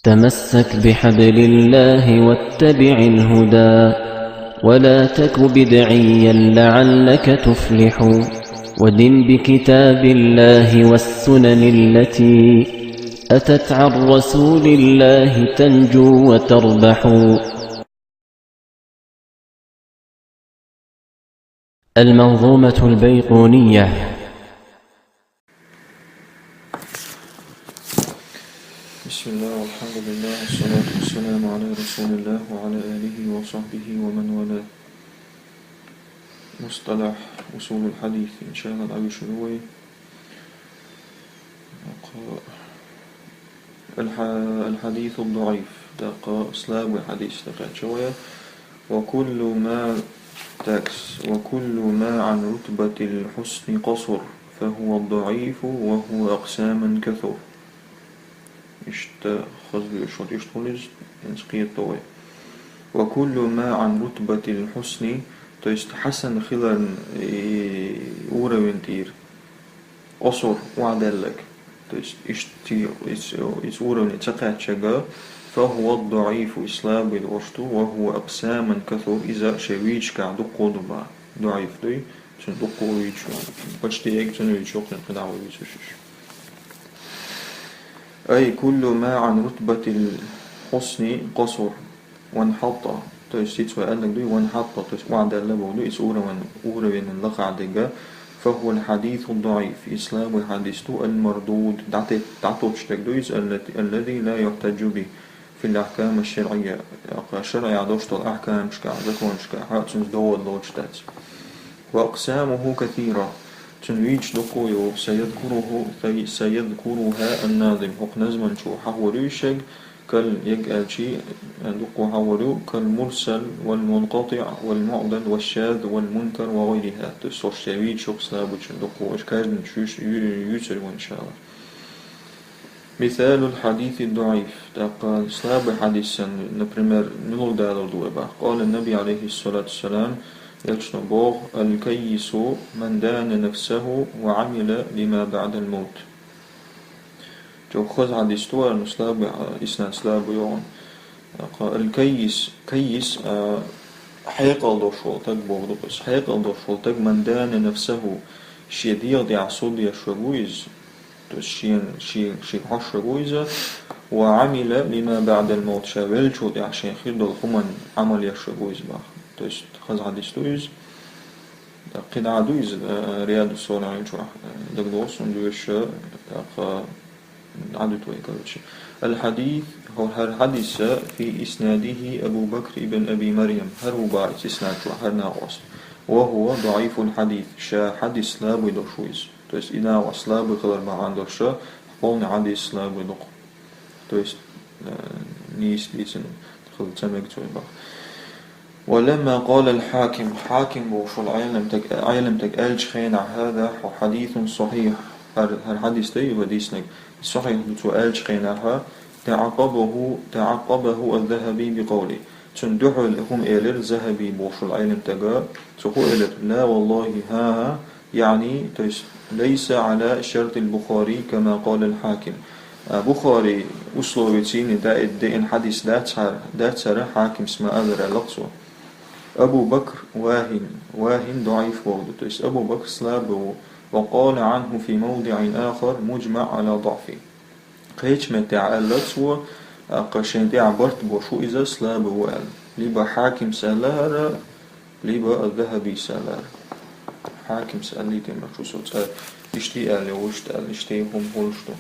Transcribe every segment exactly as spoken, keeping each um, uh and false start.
تمسك بحبل الله واتبع الهدى، ولا تك بدعيا لعلك تفلح، ودن بكتاب الله والسنن التي أتت عن رسول الله تنجو وتربح. المنظومة البيقونية. بسم الله والحمد لله والصلاة والسلام على رسول الله وعلى آله وصحبه ومن والاه. مصطلح أصول الحديث، إن شاء الله، العيش الروي. الح-، الحديث الضعيف، تقا سلاب حديث تقا شوية. وكل ما تاكس، وكل ما عن رتبة الحسن قصر، فهو الضعيف وهو أقساما كثر. إشت خزل شوت إشت خلز إنسقيت طوي. وكل ما عن رتبة الحسن، то есть حسن خلال إي أورا وينتير. قصر وعدلك. То есть إشتي إس، إس أورا وين تقاتشقا. فهو الضعيف إسلام بالوشتو، وهو أقساما كثر إذا شويتش كا دقو دبا. ضعيف دوي، تن دقو ويتشو. بچتي يك تن ويتشو، تن قدعو ويتشو. أي كل ما عن رتبة الحسن قصر وانحط، то есть يتسوى أنك دوي وانحط، то есть وعد اللبو دوي إس أورا وين، أورا وين لقع دقا، فهو الحديث الضعيف، إسلام حديث تو المردود، دعتي، دعتوش تك دوي إس التي، الذي لا يحتج به في الأحكام الشرعية، الشرعية دوشتو الأحكام شكا، زكون شكا، حاتسنز دول لوشتات. وأقسامه كثيرة، تنويج دقويو سيذكره، سي-، سيذكرها الناظم، حق نزمن شو حقو ريشك، كال يقال شي، دقو حقو، كالمرسل والمنقطع والمعضل والشاذ والمنكر وغيرها. تسوش سيويج شو سلابو تشن دقو، إش كاجن شوش يو-، يوتر وإن شاء الله. مثال الحديث الضعيف، تقا سلاب حديثا، например، نلو دالو دوبا. قال النبي عليه الصلاة والسلام، يلشنا بوغ: الكيس من دان نفسه وعمل لما بعد الموت. جو خذ حديث تو، أنو سلاب، إسناد سلاب يوغن. الكيس، كيس، آه، حيقل دوشول تك بوغ دوبس. حيقل دوشول تك من دان نفسه، شي ديغ دي عصود يشوغويز. То есть شين، شي، شي حوش يجوز. وعمل لما بعد الموت، شا ويلشو دي عشان خير دول خمن عمل يشوغويز باخ. То есть خذ حديث دويز. قد عدويز، آه، رياض الصالحين شو، آه، دق دوس وندويش، آه، دق عدو توي، короче. الحديث، هو هر حديث في إسناده أبو بكر بن أبي مريم، هر هو باعث إسناد شو، هر ناقص. وهو ضعيف الحديث، شا حديث لا بيدو شويز. То есть إذا وصل بخبر ما عنده شا، قلنا حديث لا بيدو. То есть، آه، نيس بيسن خل تمك توي باخ. ولما قال الحاكم، حاكم بوشو العالم تك، عالم تك ألج خينا هذا حديث صحيح، هر، هر حديث تي وديسنك صحيح بتو ألج خينا ها، تعقبه، تعقبه الذهبي بقوله. تندحل هم إلر الذهبي بوشو العالم تقا، تخو إلر: لا والله ها، يعني، то есть ليس على شرط البخاري كما قال الحاكم. آه، بخاري أسلوبي تيني دا إد إن حديث دا تسهر، دا تسهر حاكم اسمه أذر لقصو. أبو بكر واهن، واهن ضعيف وغدو. То есть أبو بكر слабый, وقال عنه في موضع آخر مجمع على ضعفه. قيش متاع اللتو، قشين تاع برت بوشو إذا слабый وال. ليبا حاكم سألها، ليبا الذهبي سألها. حاكم سألي تمر شو سوت. اشتي آل وشت آل، اشتي هم هولشتو.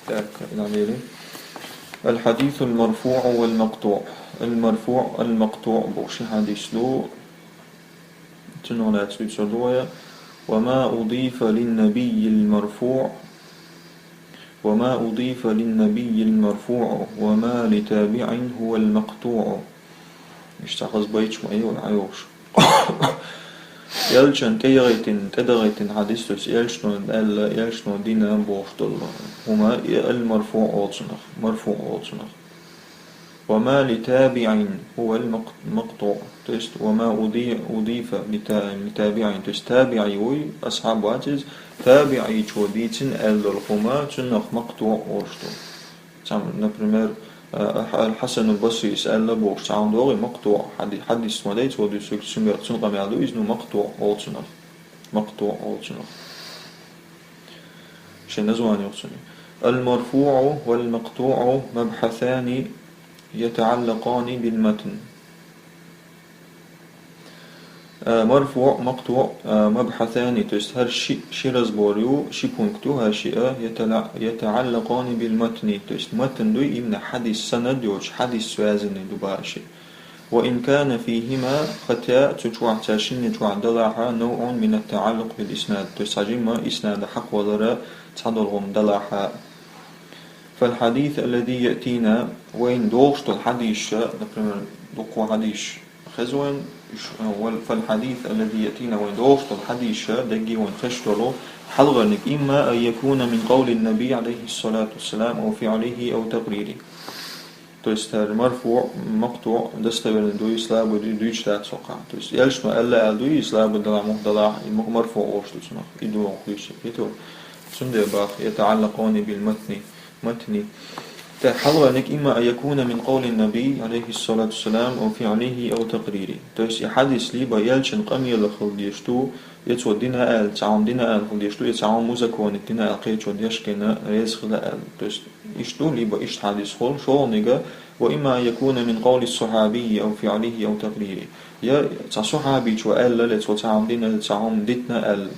Так, إلى آخره. الحديث المرفوع والمقطوع. المرفوع، المقطوع بوشي حديث لو. تنو لا تسوي سدويا. وما أضيف للنبي المرفوع. وما أضيف للنبي المرفوع. وما لتابع هو المقطوع. Иштта хаза байташ ма йолу ӀайогӀуш. Элчан тӀеяхийтина, тӀедахийтина хьадис, то есть элчано аьлла, элчано дина бохуш долу хӀума, и ал-марфуӀ олу цунах, марфуӀ олу цунах. Ва ма ли табиӀин хӀува ал-макътуӀ, то есть ва ма уди-, удифа ли та-, ли табиӀин, то есть табиӀи вуй, асхьаб вац иза, табиӀичо дийцина аьлла долу хӀума, цунах макътуӀ олуш ду. Цхьа, например, а, Аль-Хьасануль Басрис аьлла бохуш, цхьа хӀума догӀий, мактуӀ хьади-, хьадис ма дай цо дуьйцург, цуьнгара, цуьнан къамел ду иза, ну, мактуӀ олу цунах. МактуӀ олу цунах. Шен название йоху цуьнан. المرفوع والمقطوع مبحثان يتعلقان بالمتن. А, марфуӀ, мактуӀ, а, мабхьасани, то есть хӀара ши, ши разбор ю, ши пункт ю, хӀара шиъ, а, ятала-, ятаӀаллакъани билматни, то есть матн ду, именно хьадис, санад йоцуш, хьадис связанный ду бахьа шиъ. وإن كان فيهما, хотя цу чохь цара шинна чохь далахь а, نوع من التعلق بالإسناد, то есть цхьа жимма иснада хьакхавалара цхьадолу хӀума далахь а. فالحديث الذي يأتينا, вайна догӀуш долу хьадисаш, например, дуккха хьадисаш хеза вайна, иш-, вал-, فالحديث الذي يأتينا, вайна догӀуш долу хьадисаш, даггара вайна хезаш долу, хьалхарниг, إما أن يكون من قول النبي عليه الصلاة والسلام أو فعله أو تقريره. То есть, хӀара марфуӀ, мактуӀ достоверный дуй, слабый дуй, дуьйцуш дац хӀокхахь. То есть, элчано аьлла аьлла дуй, слабый далахь, муха далахь, и ма-, марфуӀ олуш ду цунах, и ду хӀокху дуьйцург. Цундела боху, ятаӀаллакъани билматни, матни. ТӀаккха хьалхарниг, إما أن يكون من قول النبي عليه الصلاة والسلام أو فعله أو تقريره. То есть, и хьадис либо элчан къамелах хила дезаш ду, я цо дина аьлла, цхьа хӀума дина аьлла хила дезаш ду, я цхьа хӀума узаконить дина аьлла, кхечо деш гина, реза хила аьлла. То есть, иштта ду, либо иштта хьадис хуьлу, шолгӀаниг, وإما أن يكون من قول الصحابي أو فعله أو تقريره. Я цхьа сахьабичо аьлла, я цо цхьа хӀума дина, цхьа хӀума дитина аьлла,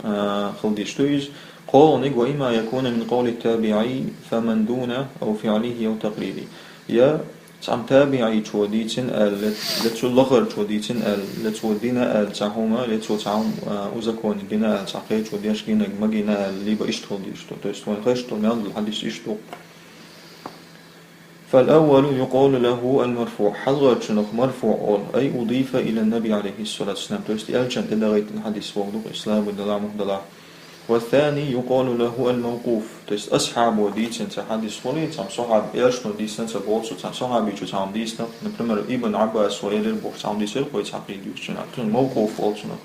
а, хила дезаш ду иза. КхоалгӀаниг, وإما أن يكون من قول التابعي فمن دونه أو فعله أو تقريره. Я цхьана табиӀичо дийцина аьлла, я цул лахарчо дийцина аьлла, я цо дина аьлла цхьа хӀума, я цо цхьа хӀума, а, узаконить дина аьлла, цхьа кхечо деш гинарг ма гина аьлла, либо иштта хила дезаш ду. То есть, вайна хезаш долу мел долу хьадис иштта ду. فالأول يقال له المرفوع, хьалхарчунах марфуӀ олу, أي أضيف إلى النبي عليه الصلاة والسلام, то есть элчан тӀедахийтина хьадис бохург ду, слабый далахь, муха далахь. والثاني يقال له الموقوف, то есть асхьабо дийцина цхьа хьадис хуьлий, цхьана сахьаб-, элчано дийцина ца боху цо, цхьана сахьабичо цхьа хӀума дийцина, например, Ибн Ӏаббасо элира бохуш цхьа хӀума дийцира, кхо цхьа кхин дуьйцу цуьнан, цуьнан мавкъуф олу цунах.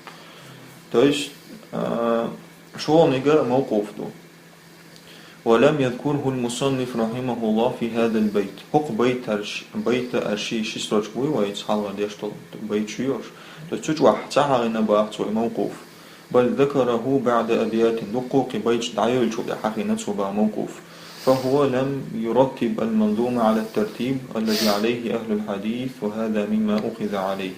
То есть, а, шолгӀаниг мавкъуф ду. ولم يذكره المصنف رحمه الله في هذا البيت. ХӀокху байт-, байта-, ши, ши строчка буй вай хьалха деш долу байт шу йош. То есть цу чохь ца хьахийна боху цо и мавкъуф. بل ذكره بعد أبيات, дуккха кхин байташ дӀайолчу тӀе хьахийна цо боху мавкъуф. فهو لم يرتب المنظومة على الترتيب الذي عليه أهل الحديث، وهذا مما أخذ عليه.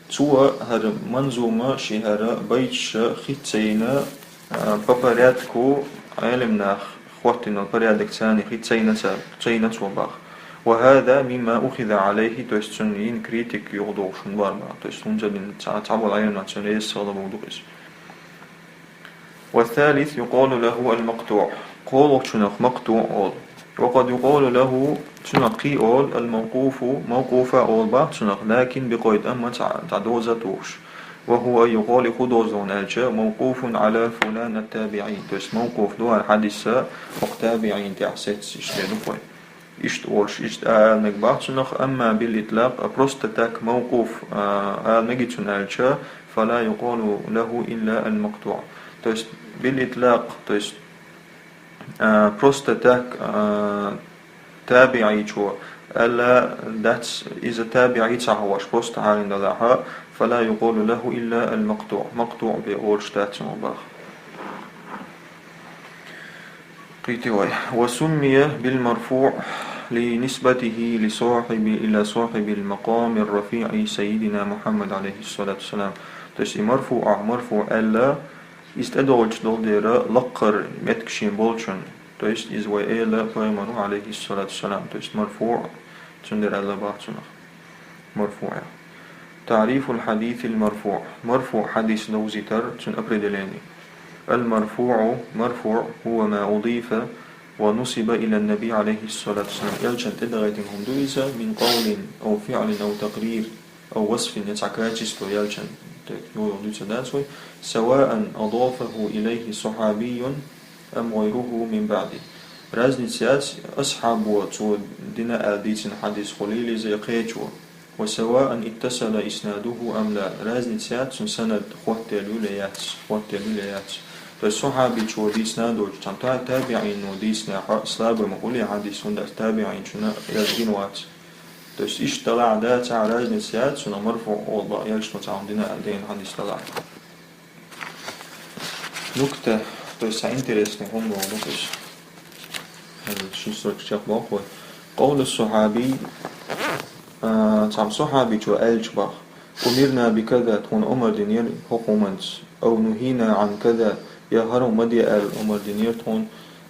Цо хӀара манзума, шен хӀара байташ хи ца йина, а, по порядку Ӏелам наха хӀоттийна порядок царна хи ца йина ца, ца йина цо боху. وهذا مما أخذ عليه, то есть цунна йина критика юхадогӀуш хӀума ду боху. То есть хӀунда ца дина, цхьа, цхьаболу Ӏелам наха цунна реза ца хилла бохург ду иза. والثالث يقال له المقطوع. КхоалгӀачунах мактуӀ олу. وقد يقال له, цунах кхин олу, الموقوف, мавкъуф а олу боху цунах, لكن بقيد, амма цхьа, цхьа доза тухуш. وهو أن يقال, хӀун доза ду аьлча, موقوف على فلان التابعي. То есть мавкъуф ду хӀара хьадис хӀокху табиӀина тӀехь сецна, иштта ду кхой. Иштта олуш, иштта а-, аьлларг боху цунах, أما بالإطلاق, а просто так мавкъуф, а, ала мегий цунна аьлча, فلا يقال له إلا المقطوع. То есть, биль-итлакъ, то есть, а, просто так, а, табиӀичо аьлла дац, иза табиӀи ца хьахош, просто хьахийна далахь, فلا يقال له إلا المقطوع. МактуӀ бен олуш дац цунах боху. Кхетий вай. وسمي بالمرفوع لنسبته لصاحب، إلى صاحب المقام الرفيع سيدنا محمد عليه الصلاة والسلام. То есть и марфуӀ, а, марфуӀ аьлла, иза тӀедогӀучу долу дера лакхара меттиг шен болчун. То есть иза вай эла пайхамаро, عليه الصلاة والسلام. То есть марфуӀ, цундела аьлла боху цунах. مرفوع. تعريف الحديث المرفوع. МарфуӀ хьадис довзийтар, цуьнан определение. المرفوع, марфуӀ, هو ما أضيف ونسب إلى النبي عليه الصلاة والسلام. Элчан тӀедахийтина хӀума ду иза, من قول أو فعل أو تقرير أو وصف, я цхьа качество элчан, так, йо-, йо-, дуьйцур дац вай. سواء أضافه إليه صحابي أم غيره من بعده. Разница яц, асхьабо цо дина аьлла дийцина хьадис хуьлийла иза я кхечо. وسواء اتصل إسناده أم لا. Разница яц, цуьнан санад хоттаделла юй я яц, хоттаделла юй я яц. То есть сахьабичо дийцина а доцуш, цхьана та-, табиӀино дийцинехь а слабый ма хуьлу и хьадис, хӀунда аьлча табиӀинчунна яздина вац. То есть иштта далахь а, дацахь а разница яц, цунах марфуӀ олу боху, элчано цхьа хӀума дина аьлла дийна хьадис далахь а. Нукта, то есть цхьа интересный хӀума боху, то есть, э, ши строчка чекхбоху вай. Къовлу сахьаби, а, цхьана сахьабичо аьлча боху: «Умирна би каза», тхуна омар динера хӀокху хӀуманца, «ау нухина Ӏан каза», я хӀара хӀума ма де аьлла омар динера тхуна,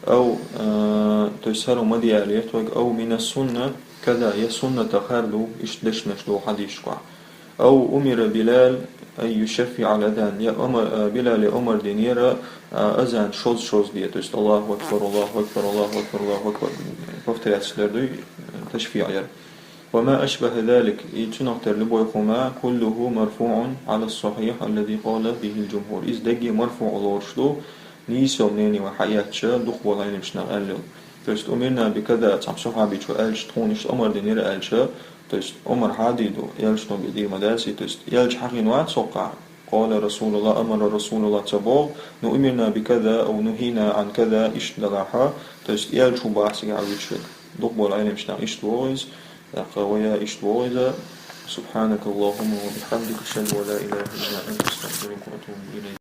«ау», а, то есть хӀара хӀума ма де аьллера тхоьга, «ау мина сунна каза», я суннатах хӀара ду, иштта дешнаш ду хьадисашкахь. «Ау умира Билал ан юшаффиӀа ал-азан», я омар, а, Билале омар динера, а, азан шозза-шозза де, то есть «Аллаху акбар, Аллаху акбар, Аллаху акбар, Аллаху акбар», повторяться дер дуй, ташфиӀ яр. «Ва ма ашбаха залик», и цунах тера любой хӀума, «куллуху марфуӀун Ӏала сахьихь аллази къала бихил джумхур». Иза дерриге марфуӀ лоруш ду, нийсо мнение вай хьаэцча, дукхахболу Ӏилманчаша аьлла. То есть «умирна би каза», цхьана сахьабичо аьлча, тхуна иштта омар динера аьлча, то есть омар хьадийр ду, элчано бен дийр ма дац и, то есть элча хьахийна вац хӀокхахь, «къала Расулуллах», «амара Расулуллах» ца боху, «ну умирна би каза, ау нухина Ӏан каза», иштта далахь а, то есть элча хӀун боху цигахь вуьтуш верг. Дукхахболу Ӏилманчаша иштта боху иза, тӀаккха вай а иштта боху иза. Субханакаллахумма ва бихамдика, ашхаду ан ла илаха илла анта, астагфирука ва атубу илайк.